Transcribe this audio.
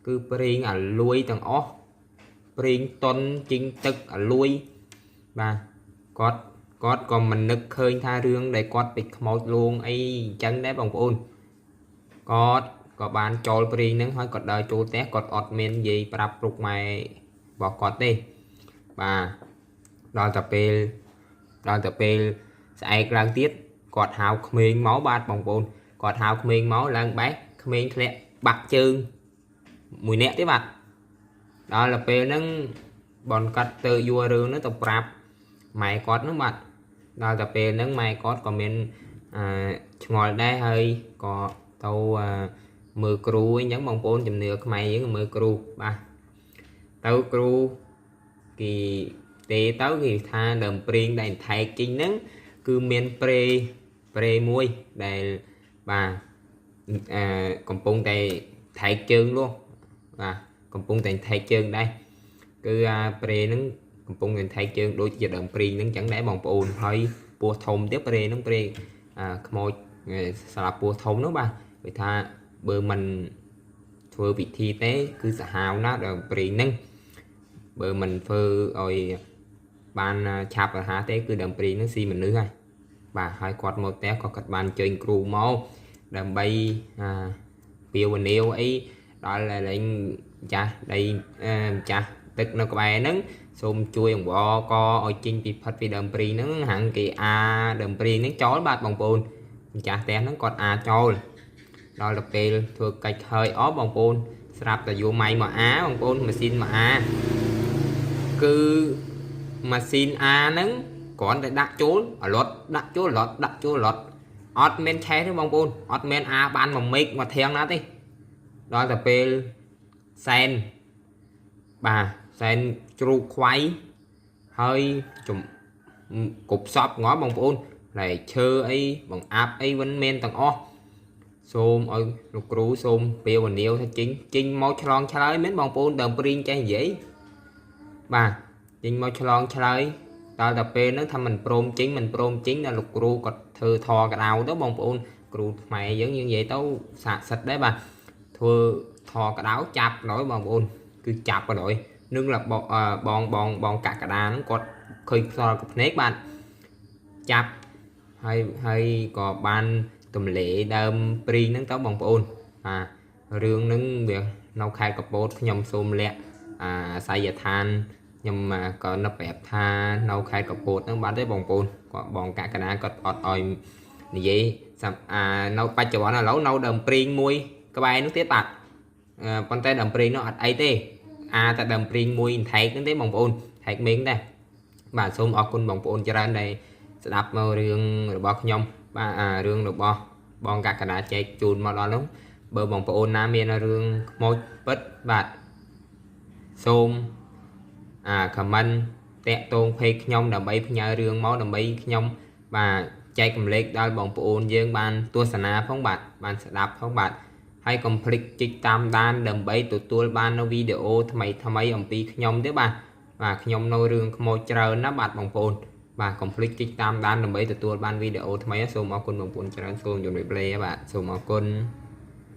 គឺប្រេងអាលួយទាំងអស់ប្រេងតុនជីងទឹកអាលួយបាទគាត់គាត់ក៏មិននឹកឃើញថារឿងដែលគាត់ไปខ្មោចលងអីអញ្ចឹងដែរបងប្អូនគាត់ក៏បានចូលប្រេងហ្នឹងហើយគាត់ដើរចូលផ្ទះគាត់អត់មាននិយាយប្រាប់ពុកម៉ែរបស់គាត់ទេបាទដល់តែពេលដល់តែពេលស្អែកឡើងទៀតគាត់ហៅក្មេងមកបាទបងប្អូនគាត់ហៅក្មេងមកឡើងបេះក្មេងធ្លាក់បាក់ជើងមួយនាក់ទេបាទដល់ទៅពេលហ្នឹងបនកាត់ទៅយួររឿងហ្នឹងទៅប្រាប់ម៉ែគាត់ហ្នឹងបាទដល់ទៅពេលហ្នឹងម៉ែគាត់ក៏មានអឺឆ្ងល់ដែរហើយក៏ទៅមើលគ្រូអញ្ចឹងបងប្អូនជំនឿខ្មែរយើងមើលគ្រូបាទទៅគ្រូគេទេទៅគេថាដើមព្រីងដែលថែកជីងហ្នឹងគឺមានព្រេព្រេមួយដែលបាទអឺកំពុងតែថែកជើងនោះបាទកំពុងតែថែកជើងដែរគឺអាព្រេហ្នឹងកំពុងតែថែកជើងដូចជាដើមព្រីងហ្នឹងអញ្ចឹងដែរបងប្អូនហើយពោះធំទៀតព្រេហ្នឹងព្រេអាខ្មោចស្លាប់ពោះធំនោះបាទវាថាបើមិនធ្វើពិធីទេគឺសាហាវណាស់ដើមព្រីងហ្នឹងបើមិនធ្វើឲ្យបានឆាប់រហ័សទេគឺដើមព្រីងហ្នឹងស៊ីមនុស្សហើយបាទហើយគាត់មកផ្ទះក៏គាត់បានអញ្ជើញគ្រូមកដើម្បីអាពាវនាវអីដល់លែងម្ចាស់ដីម្ចាស់ទឹកនៅក្បែរហ្នឹងសូមជួយអង្វរកឲ្យចេញពីផិតពីដើមព្រីងហ្នឹងហាងគេអាដើមព្រីងហ្នឹងចោលបាទបងប្អូនម្ចាស់ផ្ទះហ្នឹងគាត់អាចោលដល់ទៅពេលធ្វើកិច្ចហើយអស់បងប្អូនស្រាប់តែយកម៉ៃមកអាបងប្អូនម៉ាស៊ីនមកអាគឺម៉ាស៊ីនអាហ្នឹងគ្រាន់តែដាក់ចូលអាឡុតដាក់ចូលអាឡុតដាក់ចូលអាឡុតអត់មានឆេះទេបងប្អូនអត់មានអាបានមួយមេឃមួយធាងណាទេដល់តែពេលសែនបាទសែនជ្រូកខ្វៃហើយចំគប់សពងល់បងប្អូនផ្លែឈើអីបង្អាប់អីវិញមានទាំងអស់សូមឲ្យលោកគ្រូសូមពាវនាវថាចេញចេញមកឆ្លងឆ្លើយមែនបងប្អូនដើមព្រីងចេះនិយាយបាទចេញមកឆ្លងឆ្លើយដល់តែពេលហ្នឹងថាមិនព្រមចេញមិនព្រមចេញដល់លោកគ្រូគាត់ធ្វើធរក្តៅទៅបងប្អូនគ្រូខ្មែរយើងយើងនិយាយទៅស័ក្តិសិទ្ធិដែរបាទធ្វើធរក្តៅចាប់ដល់បងប្អូនគឺចាប់ដល់នឹងលបងបងបងកក្កដាហ្នឹងគាត់ឃើញផ្សល់កភ្នែកបាទចាប់ហើយហើយក៏បានទម្លេដើមព្រីងហ្នឹងទៅបងប្អូនបាទរឿងហ្នឹងវានៅខេត្តកពតខ្ញុំសូមលាក់អាស័យដ្ឋានខ្ញុំក៏នឹកប្រាប់ថានៅខេត្តកពតហ្នឹងបាទទេបងប្អូនគាត់បងកក្កដាគាត់អត់ឲ្យនិយាយអានៅបច្ចុប្បន្នឥឡូវនៅដើមព្រីងមួយក្បែរនោះទៀតបាទប៉ុន្តែដើមព្រីងនោះអត់អីទេអាតែដើមព្រីងមួយថែកហ្នឹងទេបងប្អូនថែកមេងដែរបាទសូមអរគុណបងប្អូនច្រើនដែលស្ដាប់មករឿងរបស់ខ្ញុំបាទអារឿងរបស់បងកក្កដាចែកជូនមកដល់នោះបើបងប្អូនណាមានរឿងខ្មោចពិតបាទសូមអា comment តាក់ទង page ខ្ញុំដើម្បីផ្ញើរឿងមកដើម្បីខ្ញុំបាទចែកកម្លែកដល់បងប្អូនយើងបានទស្សនាផងបាទបានស្ដាប់ផងបាទហើយកុំភ្លេចចុចតាមដានដើម្បីទទួលបាននូវវីដេអូថ្មីថ្មីអំពីខ្ញុំទេបាទបាទខ្ញុំនៅរឿងខ្មោចច្រើនណាស់បាទបងប្អូនបាទកុំភ្លេចចុចតាមដានដើម្បីទទួលបានវីដេអូថ្មីសូមអរគុណបងប្អូនច្រើនសូមជម្រាបលាបាទសូមអរគុណ។